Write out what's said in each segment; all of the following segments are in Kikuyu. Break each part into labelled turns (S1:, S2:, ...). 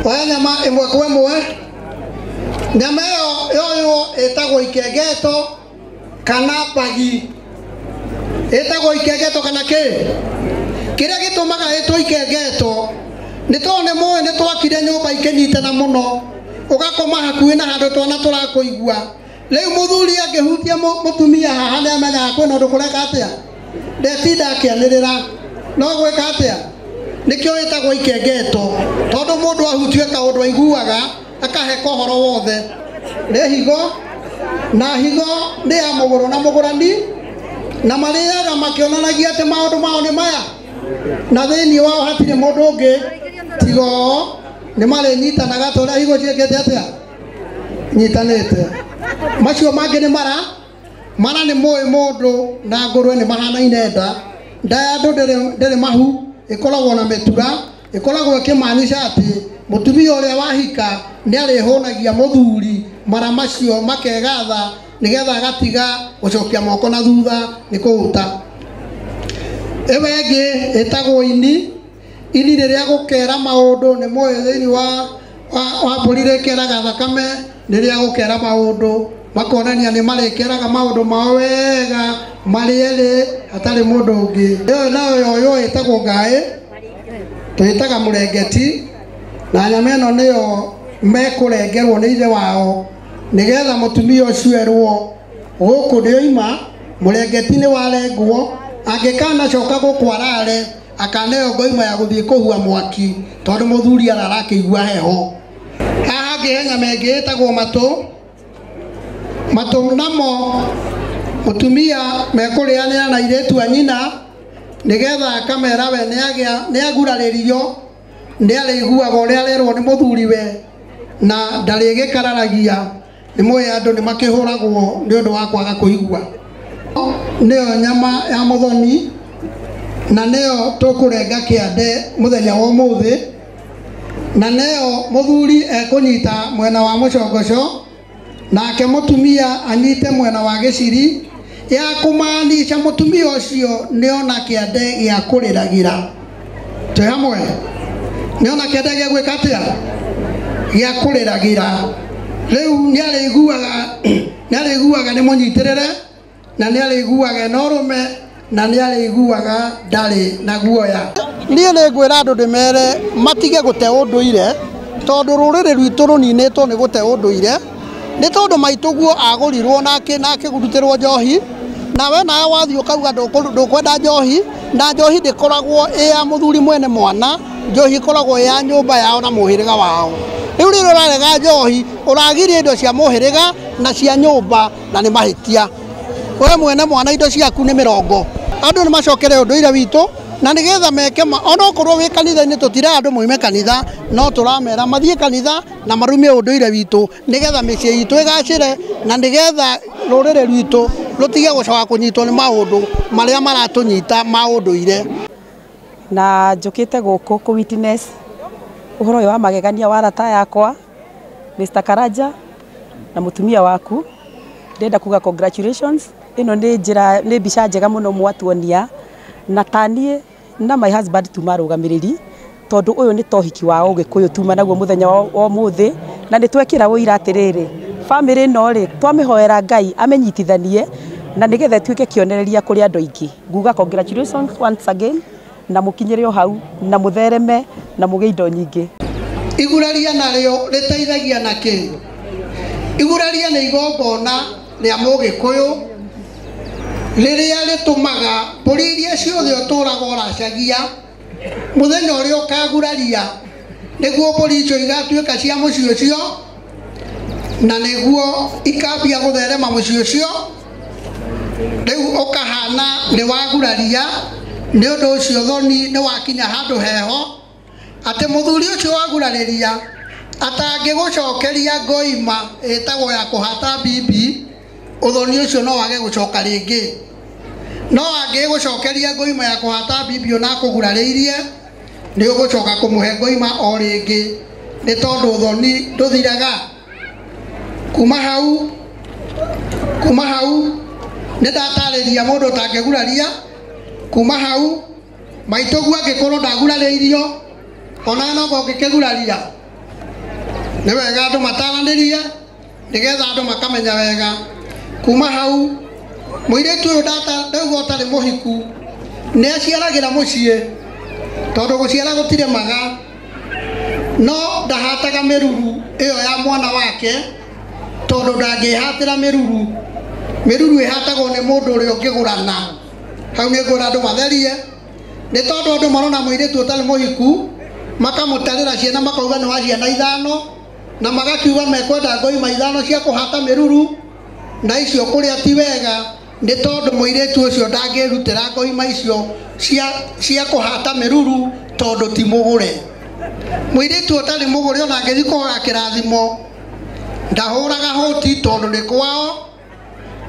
S1: Oya nyama ĩmwe kwa ĩmwe. Nyama ĩyo yoywo ĩtagwo ikengeto kana bagi. Ĩtagwo ikengeto kana kĩ? Kĩrĩa gĩtũmaga ĩtwo ikengeto nĩ tondũ nĩ mũĩ nĩ twakire nyũmba ikĩnyitana mũno, ũgakoma hakuhĩ na handũ twana tũrakũigua. Rĩu mũthuri angĩhutia mũtumia haha nĩ amenyaga kwĩna ũndũ kũreka atĩa, ndetinda akĩanĩrĩra, no gwĩka atĩa. Nĩkĩo ĩtagwo ikengeto, tondũ mũndũ ahutio kaũndũ aiguaga akaheka ũhoro wothe. Nĩ higo, na higo nĩ ya mũgũrũ na mũgũrani, na marĩaga makĩonanagia atĩ maũndũ mao nĩ maya, na thĩinĩ wao hatirĩ mũndũ ũngĩ tiga o, nĩ marĩnyitanaga ta ũrĩa higo ciĩkĩte atĩa, nyitanĩte. Macio mangĩ nĩ mara, mara nĩ mũĩ mũndũ na ngũrwe nĩ mahanaine nda. Nda ya andũ ndĩrĩ mahu, ĩkoragwo na mĩtura, ĩkoragwo ĩkĩmaanisha atĩ mũtumia ũrĩa wahika nĩ arĩhũnagia mũthuri mara macio makegatha nĩgetha agatiga gũcokia moko na thutha nĩ kũhuta. Ĩyo ĩngĩ ĩtagwo ini. Ini rĩrĩa gũkera maũndũ nĩ mũĩ thĩinĩ wa mbũri rĩkeraga thakame, rĩrĩa gũkera maũndũ makonania nĩ marĩkeraga maũndũ mao wega marĩ erĩ hatarĩ mũndũ ũngĩ. Ĩyo nayo yoywo ĩtagwo ngaĩ, twĩtaga mũrengeti, na nyama ĩno nĩyo mekũrengerwo nĩ ithe wao nĩgetha mũtumia ũcio erwo gũkũ ndĩoima, mũrengeti nĩ warengwo, angĩkanacoka gũkũ arare akaneo ngoima ya gũthiĩ kũhua mwaki tondũ mũthuri arara akĩigua heho. Haha hangĩ he nyama ĩngĩ ĩtagwo matũ. Matũ namo mũtumia mekũrĩanĩra na airĩtu a nyina nĩgetha akamera we nĩagurarĩrio, nĩarĩiguaga ũrĩa arerwo nĩ mũthuriwe na ndarĩgĩkararagia. Nĩ mũĩ andũ nĩ makĩhũragwo nĩ ũndũ wa kwaga kũigua. Nĩyo nyama ya mũthoni na nĩyo tũkũrenga kĩande mũthenya wa ũmũthĩ, na nĩyo mũthuri ekũnyita mwena wa mũcongoco nake mũtumia anyite mwena wa gĩciri, ya kũmaanisha mũtumia ũcio nĩona kĩande gĩa kũrĩragĩra. Twĩ hamwe? Nĩona kĩande gĩa gwĩka atĩa? Gĩa kũrĩragĩra. Rĩu nĩarĩiguaga nĩ mũnyitĩrĩre, na nĩarĩiguaga ena ũrũme, na nĩarĩiguaga ndarĩ na guoya. Niĩ nĩngwĩra andũ ndĩmere matige gũte ũndũire, tondũ rũrĩrĩ rwitũ rũninĩtwo nĩ gũte ũndũire, nĩ tondũ maitũguo agũrirwo na akĩrutĩrwo njohi, nawe nawe wathiĩ ũkauga ndũkwenda njohi, na njohi ndĩkoragwo ĩ ya mũthuri mwene mwana, njohi ĩkoragwo ĩ ya nyũmba yao na mũhĩrĩga wao. Rĩu rĩrĩa ũrarega njohi ũragiria indo cia mũhĩrĩga na cia nyũmba, na nĩ mahĩtia. We mwene mwana indo ciaku nĩ mĩrongo. Andũ nĩ macokere ũndũire witũ na nĩgetha meke onokorwo wĩ kanitha-inĩ tũtirera andũ moime kanitha, no tũramera mathiĩ kanitha na marumie ũndũire witũ nĩgetha mĩciĩ itũ ĩgacĩre na nĩgetha rũrĩrĩ rwitũ rũtige gũcoka kũnyitwo nĩ maũndũ marĩa maratũnyita ma ũndũire.
S2: Na njũkĩte gũkũ kũ witness ũhoro ũyũ wa magegania wa arata yakwa Mr. Karanja na mũtumia waku. Ndĩrenda kuga congratulations. Ĩno nĩ njĩra, nĩ mbica njega mũno mwatuonia, na taniĩ na my husband tuma arũgamĩrĩri, tondũ ũyũ nĩ tohiki wa ũgĩkũyũ tuma naguo mũthenya wa ũmũthĩ, na nĩ twekĩra ũira atĩrĩrĩ, family ĩno rĩ twamĩhoera Ngai amĩnyitithanie na nĩgetha ĩtuĩke kĩonereria kũrĩ andũ aingĩ. Nguga congratulations once again, na mũkinyĩre o hau na mũthereme na mũgĩe indo nyingĩ.
S1: Iguraria narĩo rĩteithagia na kĩ? Iguraria nĩ igongona rĩa mũgĩkũyũ rĩrĩa rĩtũmaga mbũri iria ciothe ũtũraga ũracagia mũthenya ũrĩa ũkaguraria nĩguo mbũri icio igatuĩka cia mũciĩ ũcio, na nĩguo ikambia gũtherema mũciĩ ũcio. Rĩu ũkahana nĩ waguraria, nĩ ũndũ ũcio thoni nĩ wakinya handũ heho atĩ mũthuri ũcio wagurarĩria atangĩgũcokeria ngoima ĩtagwo ya kũhata bibi, ũthoni ũcio no wage gũcoka rĩngĩ. No angĩgũcokeria ngoima ya kũhata bibi ona akũgurarĩirie, nĩ ũgũcoka kũmũhe ngoima o rĩngĩ, nĩ tondũ ũthoni ndũthiraga. Kuma hau nĩ ndatarĩria mũndũ ũtangĩguraria. Kuma hau maitũguo angĩkorwo ndagurarĩirio, ona no ũngĩkĩguraria Nĩ wega andũ mataranĩrie nĩgetha andũ makamenya wega. Kuma hau mũirĩtu ũyũ ndauga ũtarĩ mũhiku nĩ aciaragĩra mũciĩ tondũ gũciara gũtirĩ maga, no ndahataga mĩruru ĩyo ya mwana wake tondũ ndangĩhatĩra mĩruru. Mĩruru ĩhatagwo nĩ mũndũ ũrĩa ũngĩgũrana. Hau nĩ ngwĩra andũ matherie, nĩ tondũ andũ marona mũirĩtu ũtarĩ mũhiku makamũtarĩra ciana makauga nĩ wa ciana 5, na magakiuga mekwenda ngoima 5 cia kũhata mĩruru, na icio kũrĩa ti wega nĩ tondũ mũirĩtu ũcio ndangĩrutĩra ngoima icio cia kũhata mĩruru tondũ ti mũgũre. Mũirĩtu ũtarĩ mũgũre ona angĩthiĩ kũhoya kĩrathimo ndahũraga hũti tondũ nĩ kwao,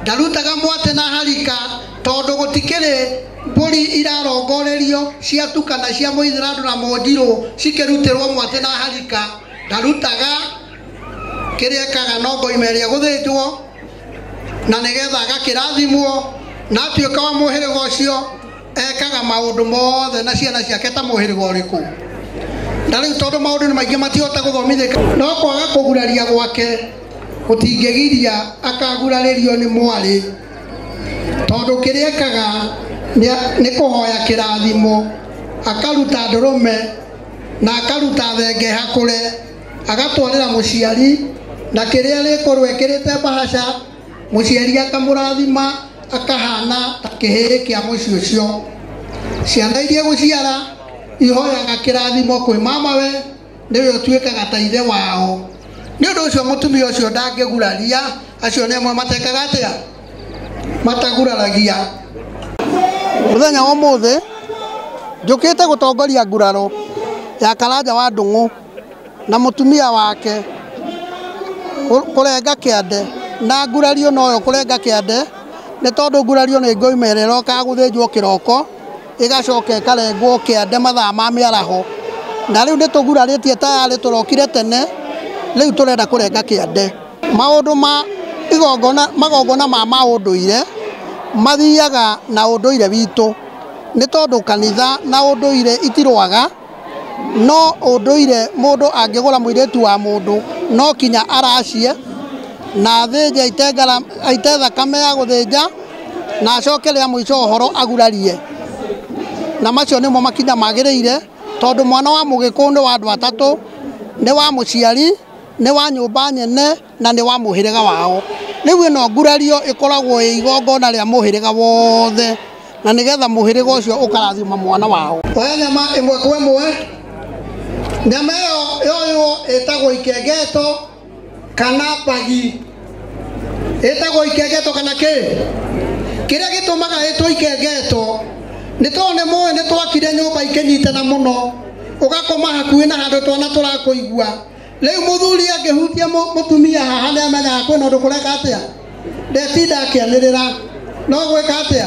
S1: ndarutaga mwate na harika tondũ gũtikĩrĩ mbũri irarongorerio ciatukana cia mũithĩrandu na mũnjirũ cikĩrutĩrwo mwate na harika, ndarutaga. Kĩrĩa ekaga no ngoima ĩrĩa ĩgũthĩnjwo na nĩgetha agakĩrathimwo, na atuĩka wa mũhĩrĩga ũcio ekaga maũndũ mothe na ciana ciake ta mũhĩrĩga ũrĩkũ. Na rĩu tondũ maũndũ nĩ maingĩ matihota gũthomithĩka, no kwaga kũguraria gwake gũtingĩgiria akagurarĩrio nĩ mwarĩ, tondũ kĩrĩa ekaga nĩ kũhoya kĩrathimo, akaruta ndũrũme na akaruta thenge hakũre, agatwarĩra mũciari, na kĩrĩa rĩkorwo ĩkĩrĩte mbahaca mũciari akamũrathima akahana ta kĩhĩĩ kĩa mũciĩ ũcio. Ciana iria gũciara ihoyaga kĩrathimo kwĩ mamawe, nĩwe ũtuĩkaga ta ithe wao. Nĩ ũndũ ũcio mũtumia ũcio ndangĩguraria, acio nĩ amwe matekaga atĩa, mataguraragia. Mũthenya wa ũmũthĩ njũkĩte gũtongoria nguraro ya Karanja wa Ndung'u na mũtumia wake kũrenga kĩande, na ngurario noyo kũrenga kĩande nĩ tondũ ngurario nĩ ngoima ĩrĩa ĩrokaga gũthĩnjwo kĩroko ĩgacoka ĩkarengwo kĩande mathaa ma mĩaraho. Na rĩu nĩ tũgurarĩtie tayarĩ, tũrokire tene, rĩu tũrenda kũrenga kĩande. Maũndũ ma igongona, magongona ma maũndũire mathiaga na ũndũire witũ, nĩ tondũ kanitha na ũndũire itirũaga, no ũndũire mũndũ angĩgũra mũirĩtu wa mũndũ no kinya aracie na athĩnje aite thakame ya gũthĩnja na acoke rĩa mũico ũhoro agurarie. Na macio nĩmo makinya magĩrĩire, tondũ mwana wa mũgĩkũyũ nĩ wa andũ atatũ, nĩ wa mũciari, nĩ wa nyũmba nyene na nĩ wa mũhĩrĩga wao. Rĩu ĩno ngurario ĩkoragwo ĩ igongona rĩa mũhĩrĩga wothe, na nĩgetha mũhĩrĩga ũcio ũkarathima mwana wao. Oya nyama ĩmwe kwa ĩmwe. Nyama ĩyo yoywo ĩtagwo ikengeto kana bagi. Ĩtagwo ikengeto kana kĩ? Kĩrĩa gĩtũmaga ĩtwo ikengeto nĩ tondũ nĩ mũĩ nĩ twakire nyũmba ikĩnyitana mũno, ũgakoma hakuhĩ na handũ twana tũrakũigua. Rĩu mũthuri angĩhutia mũtumia haha nĩ amenyaga kwĩna ũndũ kũreka atĩa, ndetinda akĩanĩrĩra, no gwĩka atĩa.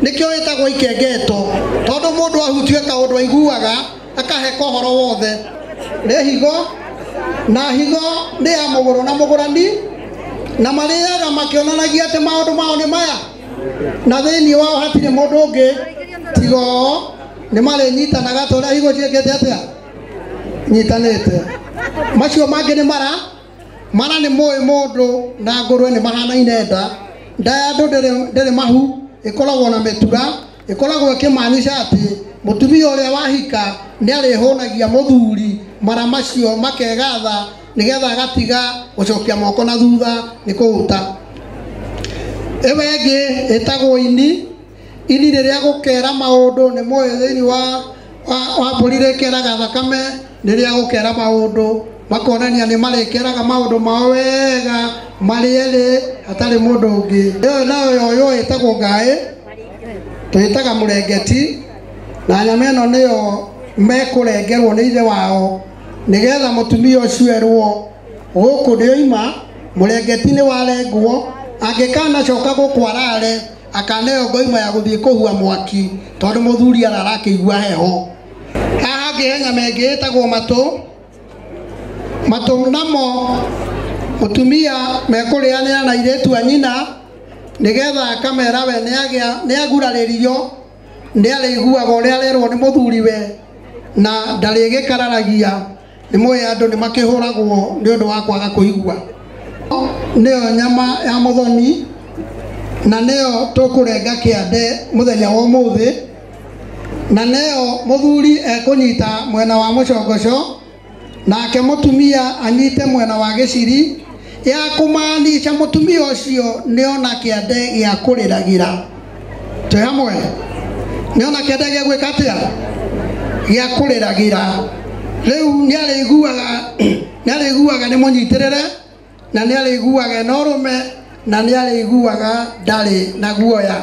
S1: Nĩkĩo ĩtagwo ikengeto, tondũ mũndũ ahutio kaũndũ aiguaga akaheka ũhoro wothe. Nĩ higo, na higo nĩ ya mũgũrũ na mũgũrani, na marĩaga makĩonanagia atĩ maũndũ mao nĩ maya, na thĩinĩ wao hatirĩ mũndũ ũngĩ tiga o, nĩ marĩnyitanaga ta ũrĩa higo ciĩkĩte atĩa, nyitanĩte. Macio mangĩ nĩ mara, mara nĩ mũĩ mũndũ na ngũrwe nĩ mahanaine nda. Nda ya andũ ndĩrĩ mahu, ĩkoragwo na mĩtura, ĩkoragwo ĩkĩmaanisha atĩ mũtumia ũrĩa wahika nĩ arĩhũnagia mũthuri mara macio makegatha nĩgetha agatiga gũcokia moko na thutha nĩ kũhuta. Ĩyo ĩngĩ ĩtagwo ini. Ini rĩrĩa gũkera maũndũ nĩ mũĩ thĩinĩ wa mbũri rĩkeraga thakame, rĩrĩa gũkera maũndũ makonania nĩ marĩkeraga maũndũ mao wega marĩ erĩ hatarĩ mũndũ ũngĩ. Ĩyo nayo yoyo ĩtagwo ngaĩ, twĩtaga mũrengeti, na nyama ĩno nĩyo mekũrengerwo nĩ ithe wao nĩgetha mũtumia ũcio erwo gũkũ ndĩoima, mũrengeti nĩ warengwo, angĩkanacoka gũkũ arare akaneo ngoima ya gũthiĩ kũhua mwaki tondũ mũthuri arara akĩigua heho. Haha hangĩ he nyama ĩngĩ ĩtagwo matũ. Matũ namo mũtumia mekũrĩanĩra na airĩtu a nyina nĩgetha akamera we nĩagurarĩrio, nĩarĩiguaga ũrĩa arerwo nĩ mũthuriwe na ndarĩgĩkararagia. Nĩ mũĩ andũ nĩ makĩhũragwo nĩ ũndũ wa kwaga kũigua. Nĩyo nyama ya mũthoni na nĩyo tũkũrenga kĩande mũthenya wa ũmũthĩ, na nĩyo mũthuri ekũnyita mwena wa mũcongoco nake mũtumia anyite mwena wa gĩciri, ya kũmaanisha mũtumia ũcio nĩona kĩande gĩa kũrĩragĩra. Twĩ hamwe? Nĩona kĩande gĩa gwĩka atĩa? Gĩa kũrĩragĩra. Rĩu nĩarĩiguaga nĩ mũnyitĩrĩre, na nĩarĩiguaga ena ũrũme, na nĩarĩiguaga ndarĩ na guoya.